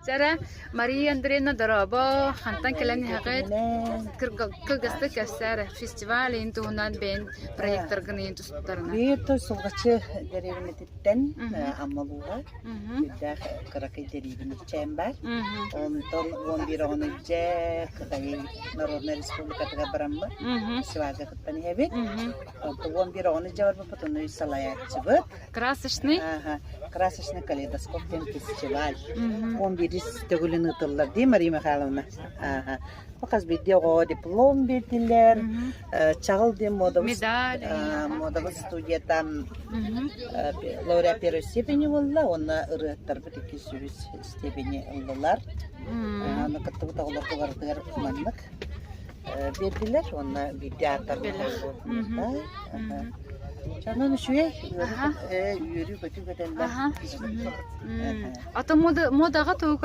Чара Мария Андреевна дорообо, хантан кэлэн иһэҕит? Кылгастык кэпсээр фестиваль иһин туһунан бэйэн проекторгын иһин тустарынан. Биир той Сулҕаччы дэриэбинэтиттэн Аммалууга үрдээх кыракый дэриэбинэчээн баар. Онтон 11 оҕону илдьэ Кытай Народнай Республикатыгар бараммыт фестивальга кыттан иһэбит. Онтон 11 оҕону илдьэ барбыппыт, ону үс салайааччыбыт. Красочный? Ага, Красочный калейдоскоп диэн фестиваль. Он биирис төгүлүн ыытыллар дии Мария Михайловна. Ага. Бу хас биирдии оҕоҕо диплом биэрдилэр. Чаҕыл диэн модабыс Медаль. модабыс студията лауреат первой степени буолла уонна ырыаһыттарбыт иккис үһүс степени ыллылар. Аны кыттыбыт оҕолорго барытыгар маннык биэрдилэр уонна биирдэ ааттарбыт Онон үчүгэй үөрүү-көтүү көтөллөр. Ата модаҕа тугу?